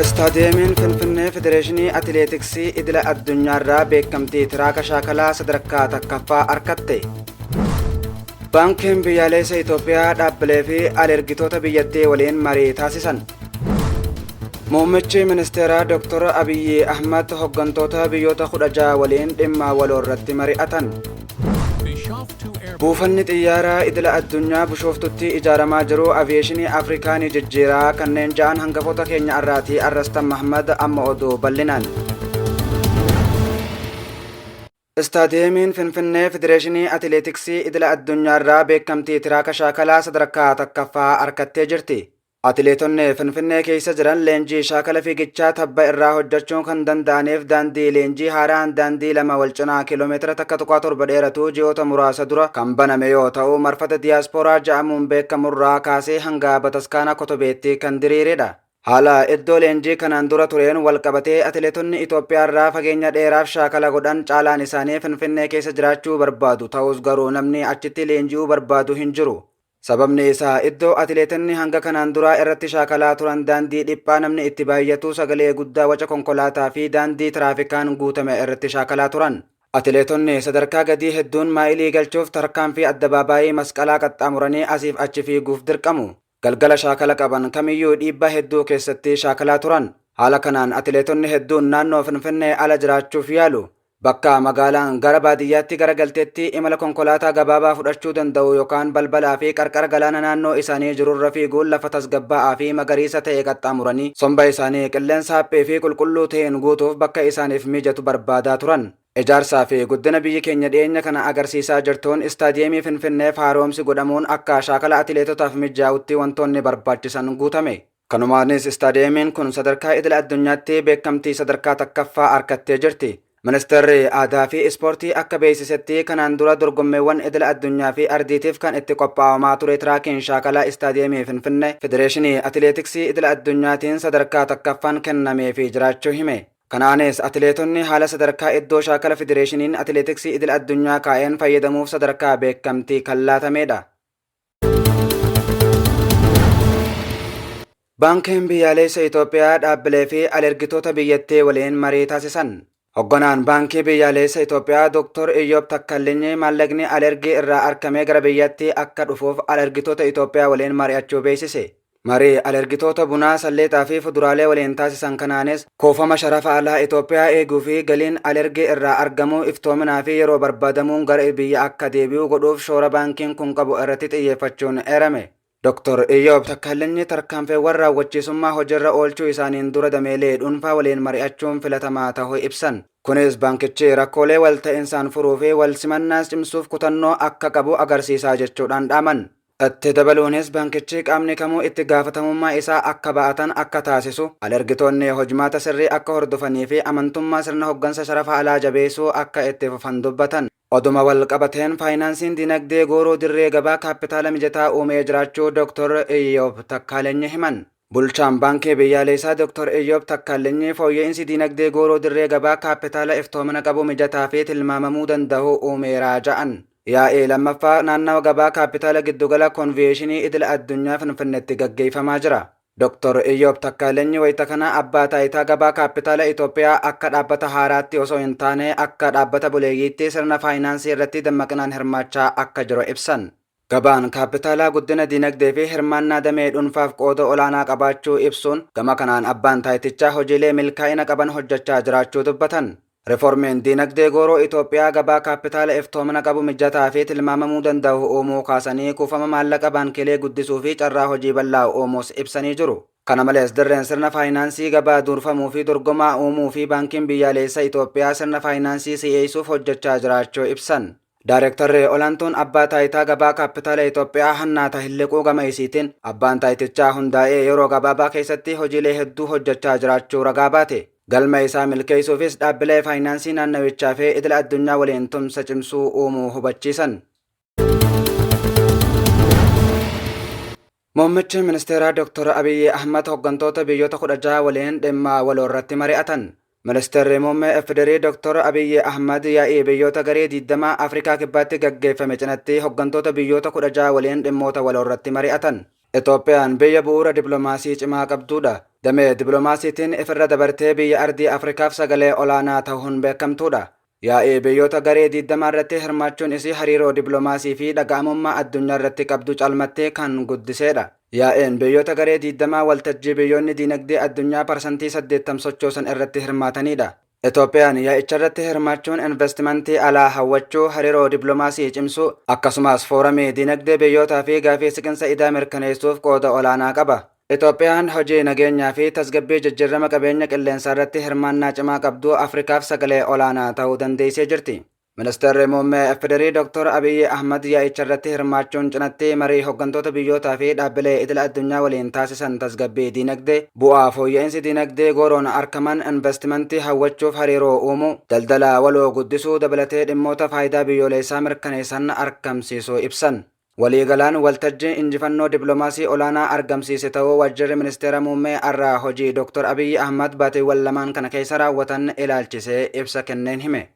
Istaadiyeemiin Finfinnee Federeeshinii Atileetiksii Idila Addunyaarraa beekamtii tiraaka shaakalaa sadarkaa takkaffaa argatte. Baankiin Biyyaalessa Itoophiyaa dhaabbilee fi alergitoota biyyattii waliin marii taasisan. Muummichi ministeeraa Dr. Abiyyi Ahmad hoggantoota biyyoota 16 waliin dhimma waloo irratti mari'atan. Buufanni xiyyaaraa idila addunyaa Bishooftutti ijaaramaa jiru aviyeeshinii Afrikaa ni jijjiiraa kanneen ja'an hangafoota keenya arraatii Arrastan Mahmad amma oduu bal'inaan. Istaadiyeemiin Finfinnee Federeeshinii Atileetiksii idila addunyaarraa beekamtii tiraaka shaakalaa sadarkaa takkaffaa argattee jirti. Atileetonni Finfinnee keessa jiran leenjii shaakala fiigichaa tabba irraa hojjechuun kan danda'aniif daandii leenjii haaraan daandii lama wal cinaa kiiloomeetira 1.7 dheeratu ji'oota muraasa dura kan baname yoo ta'u marfata diyaaspooraa ja'amuun beekamurraa kaasee hanga bataskaana Kotobeetti kan diriiredha. Haala iddoo leenjii kanaan dura tureen wal qabatee atileetonni Itoophiyaarraa fageenya dheeraaf shaakala godhan caalaan isaanii Finfinnee keessa jiraachuu barbaadu ta'us garuu namni achitti leenji'uu barbaadu hin jiru. Sababni isaa iddoo atileetonni hanga kanaan duraa irratti shaakalaa turan daandii dhiphaa namni itti baay'atu sagalee guddaa waca konkolaataa fi daandii tiraafikaan guutame irratti shaakalaa turan. Atileetonni sadarkaa gadii hedduun maayilii galchuuf tarkaanfii addabaabaayii masqalaa qaxxaamuranii asiif achi fiiguuf dirqamu. Galgala shaakala qaban kamiyyuu dhiibbaa hedduu keessatti shaakalaa turan. Haala kanaan atileetonni hedduun naannoo Finfinnee ala jiraachuuf yaalu. Bakka magaalaan gara baadiyyaatti garagaltetti imala konkolaataa gabaabaa fudhachuu danda'u yookaan balbalaa fi qarqara galaana naannoo isaanii jirurra fiiguun lafa tasgabbaa'aa fi magariisa ta'e qaxxaamuranii somba isaanii qilleensa haphii fi qulqulluu ta'een guutuuf bakka isaaniif mijatu barbaadaa turan. Ijaarsaa fi guddina biyyi keenya dhiyeenya kana agarsiisaa jirtuun istaadiyeemii Finfinneef haaromsi godhamuun akka shaakala atileetotaaf mijaa'utti wantoonni barbaachisan guutame. Kanumaanis istaadiyeemiin kun sadarkaa idila addunyaatti beekamtii sadarkaa takkaffaa argattee jirti. Ministeerri Aadaa fi Ispoortii akka beeksisetti kanaan dura dorgommeewwan idila addunyaa fi ardiitiif kan itti qophaa'amaa ture tiraakiin shaakalaa istaadiyeemii Finfinnee Federeeshinii Atileetiksii idila addunyaatiin sadarkaa takkaffaan kennameefii jiraachuu hime. Kanaanis atileetonni haala sadarkaa iddoo shaakala Federeeshiniin Atileetiksii idila addunyaa kaa'een fayyadamuuf sadarkaa beekamtii kan laatamedha. Baankiin Biyyaalessa Itoophiyaa dhaabbilee fi alergitoota biyyattii waliin marii taasisan. Hogganaan Baankii Biyyaalessa Itoophiyaa Dr. Iyyoob Takkallinyi maallaqni alergii irraa arkamee gara biyyatti akka dhufuuf alergitoota Itoophiyaa waliin mari'achuu beeksise. Marii alergitoota bunaa, salleexaa fi fuduraalee waliin taasisan kanaanis kuufama sharafa alaa Itoophiyaa eeguu fi galiin alergii irraa argamu iftoominaa fi yeroo barbaadamuun gara biyya akka deebi'u godhuuf shoora baankiin kun qabu irratti xiyyeeffachuun eerame. Dr. Iyyoob Takkallinyi tarkaanfiiwwan raawwachiisummaa hojiirra oolchuu isaaniin dura dameelee dhuunfaa waliin mari'achuun filatamaa ta'uu ibsan. Kunis baankichi rakkoolee walta'insaan furuu fi wal simannaas cimsuuf kutannoo akka qabu agarsiisaa jechuudhaan dhaaman. Itti dabaluunis baankichi qaamni kamuu itti gaafatamummaa isaa akka ba'atan akka taasisu, alergitoonni hojmaata sirrii akka hordofanii fi amantummaa sirna hoggansa sharafa alaa jabeessuu akka itti fufan dubbatan. Oduma wal qabateen faayinaansiin dinagdee gooroo dirree gabaa kaapitaala mijataa uumee jiraachuu Dr. Iyyoob Takkaalenyi himan. Bulchaan Baankii Biyyaalessaa Dr. Iyyoob Takkaalenyi fooyya'insi dinagdee gooroo dirree gabaa kaapitaala iftoomina qabu mijataa fi tilmaamamuu danda'u uumeeraa ja'an. Yaa'ii lammaffaa naannawa gabaa kaapitaala giddugala konveeshinii idila addunyaa Finfinneetti gaggeeffamaa jira. Dr. Iyyoob Takkaalenyi wayita kana abbaa taayitaa gabaa kaapitaala Itoophiyaa akka dhaabbata haaraatti osoo hin taane akka dhaabbata buleeyyiitti sirna faayinaansii irratti dammaqinaan hirmaachaa akka jiru ibsan. Gabaan kaapitaalaa guddina dinagdee fi hirmaannaa damee dhuunfaaf qooda olaanaa qabaachuu ibsuun gama kanaan abbaan taayitichaa hojiilee milkaa'ina qaban hojjechaa jiraachuu dubbatan. Riformiin dinagdee gooroo Itoophiyaa gabaa kaapitaala iftoomina qabu mijataa fi tilmaamamuu danda'u uumuu kaasanii kuufama maallaqa baankilee guddisuu fi carraa hojii bal'aa uumuus ibsanii jiru. Kana malees dirreen sirna faayinaansii gabaa durfamuu fi dorgomaa uumuu fi baankiin biyyaalessa Itoophiyaa sirna faayinaansii si'eessuuf hojjechaa jiraachuu ibsan. Daarektarri olaantuun abbaa taayitaa gabaa kaapitaala Itoophiyaa Hannaa Tahilliquu gama isiitiin abbaan taayitichaa hundaa'ee yeroo gabaabaa keessatti hojiilee hedduu hojjechaa jiraachuu ragaa baate. Galma isaa milkeessuufis dhaabbilee faayinaansii naannawichaa fi idila addunyaa waliin tumsa cimsuu uumuu hubachiisan. Muummichi ministeeraa Dr. Abiyyi Ahmad hoggantoota biyyoota 16 waliin dhimma waloo irratti mari'atan. Ministeerri muummee FDRI Dr. Abiyyi Ahmad yaa'ii biyyoota garee 20 Afrikaa Kibbaatti gaggeeffame cinatti hoggantoota biyyoota 16 waliin dhimmoota waloo irratti mari'atan. Itoophiyaan biyya bu'uura diplomaasii cimaa qabduudha. Damee diplomaasiitiin ifirra dabartee biyya ardii Afrikaaf sagalee olaanaa ta'uun beekamtuudha. Yaa'ii biyyoota garee 20 irratti hirmaachuun isii hariiroo diplomaasii fi dhaga'amummaa addunyaa irratti qabdu caalmattee kan guddiseedha. Yaa'een biyyoota garee 20 waltajjii biyyoonni diinagdee addunyaa parsantii 80 sochoosan irratti hirmaatanidha. Itoophiyaan yaa'icha irratti hirmaachuun investimentii alaa hawwachuu, hariiroo diplomaasii cimsuu, akkasumas fooramii diinagdee biyyootaa fi gaafii siqinsa idaa mirkaneessuuf qooda olaanaa qaba. Itoophiyaan hojii nageenyaa fi tasgabbii jijjiirama qabeenya qilleensaa irratti hirmaannaa cimaa qabdu Afrikaaf sagalee olaanaa ta'uu dandeessee jirti. Ministeerri Muummee FDRI Dr. Abiyyi Ahmad yaa'icha irratti hirmaachuun cinatti marii hooggantoota biyyootaa fi dhaabbilee idila addunyaa waliin taasisan tasgabbii diinagdee, bu'aa fooyya'insi diinagdee gooroon argaman investimentii hawwachuuf hariiroo uumuu, daldala waloo guddisuu dabalatee dhimmoota faayidaa biyyoolessaa mirkaneessan argamsiisuu ibsan. Waliigalaan waltajjii injifannoo diplomaasii olaanaa argamsiise ta'uu waajjirri ministeera muummee arraa hojii Dr. Abiyyi Ahmad baatiiwwan lamaan kana keessa raawwatan ilaalchisee ibsa kenneen hime.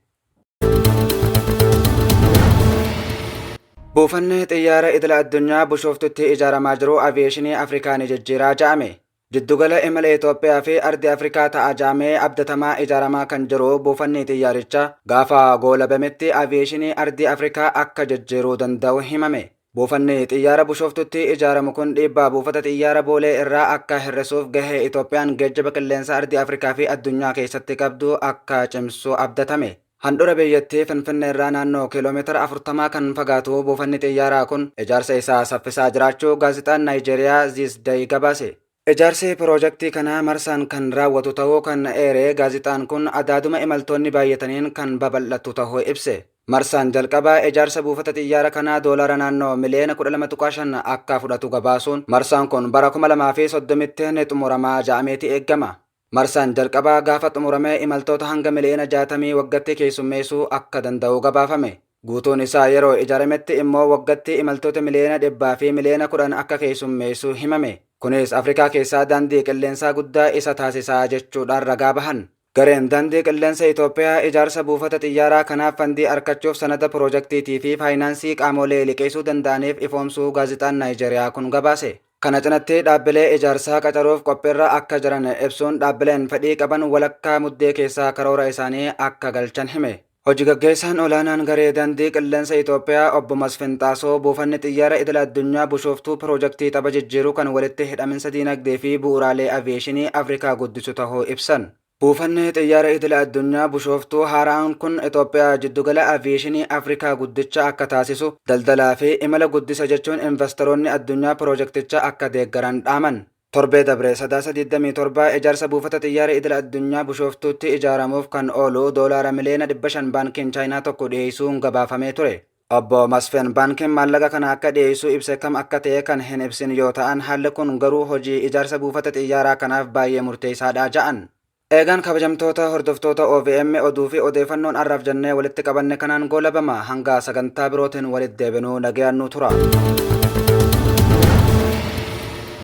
Buufanni xiyyaara idila addunyaa Bishooftutti ijaaramaa jiru aviyeeshinii Afrikaa ni jijjiiraa ja'ame. Jiddugala imala Itoophiyaa fi ardi Afrikaa ta'a ja'amee abdatamaa ijaaramaa kan jiru buufanni xiyyaarichaa gaafa goolabametti aviyeeshinii ardii Afrikaa akka jijjiiruu danda'u himame. Buufanni xiyyaara Bishooftutti ijaaramu kun dhiibbaa buufata xiyyaara Boolee irraa akka hir'isuuf gahee Itoophiyaan geejjiba qilleensa ardii Afrikaa fi addunyaa keessatti qabdu akka cimsu abdatame. Handhuura biyyattii Finfinnee irraa naannoo kiiloomeetira 40 kan fagaatu buufanni xiyyaaraa kun ijaarsa isaa saffisaa jiraachuu gaazexaan Naayijeeriyaa This Day gabaase. Ijaarsi piroojaktii kanaa marsaan kan raawwatu ta'uu kan eere gaazexaan kun adaaduma imaltoonni baay'ataniin kan babal'atu ta'uu ibse. Marsaan jalqabaa ijaarsa buufata xiyyaara kanaa doolaara naannoo miliyoona 12.5 akka fudhatu gabaasuun marsaan kun bara 2030tti ni xumuramaa ja'ameeti eeggama. Marsaan jalqabaa gaafa xumuramee imaltoota hanga miliyoona 60 waggatti keessummeessuu akka danda'u gabaafame. Guutuun isaa yeroo ijaarametti immoo waggatti imaltoota miliyoona 100 fi miliyoona 10 akka keessummeessu himame. Kunis Afrikaa keessaa daandii qilleensaa guddaa isa taasisaa jechuudhaan ragaa bahan. Gareen daandii qilleensa Itoophiyaa ijaarsa buufata xiyyaaraa kanaaf fandii argachuuf sanada piroojaktiitii fi faayinaansii qaamolee liqeessuu danda'aniif ifoomsuu gaazexaan Naayijeeriyaa kun gabaase. Kana cinatti dhaabbilee ijaarsaa qacaruuf qophiirra akka jiran ibsuun dhaabbileen fedhii qaban walakkaa muddee keessaa karoora isaanii akka galchan hime. Hojii gaggeessaan olaanaan garee daandii qilleensa Itoophiyaa obbo Masfin Xaasoo buufanni xiyyaara idila addunyaa Bishooftuu piroojaktii tapha jijjiiruu kan walitti hidhaminsa diinagdee fi bu'uuraalee aviyeeshinii Afrikaa guddisu ta'uu ibsan. Buufanni xiyyaara idila addunyaa Bishooftuu haaraan kun Itoophiyaa jiddugala aviyeeshinii Afrikaa guddicha akka taasisu, daldalaa fi imala guddisa jechuun investoroonni addunyaa piroojakticha akka deeggaran dhaaman. Torbee dabre Sadaasa 27 ijaarsa buufata xiyyaara idila addunyaa Bishooftuutti ijaaramuuf kan oolu doolaara miliyoona 500 baankiin Chaayinaa tokko dhiyeessuun gabaafamee ture. Obbo Masfin baankiin maallaqa kana akka dhiyeessuu ibse kam akka ta'e kan hin ibsin yoo ta'an haalli kun garuu hojii ijaarsa buufata xiyyaaraa kanaaf baay'ee murteessaadha ja'an. Eegaan kabajamtoota hordoftoota OVM oduu fi odeeffannoon har'aaf jennee walitti qabanne kanaan goolabama. Hanga sagantaa birootiin walitti deebinuu nagayaan nu tura.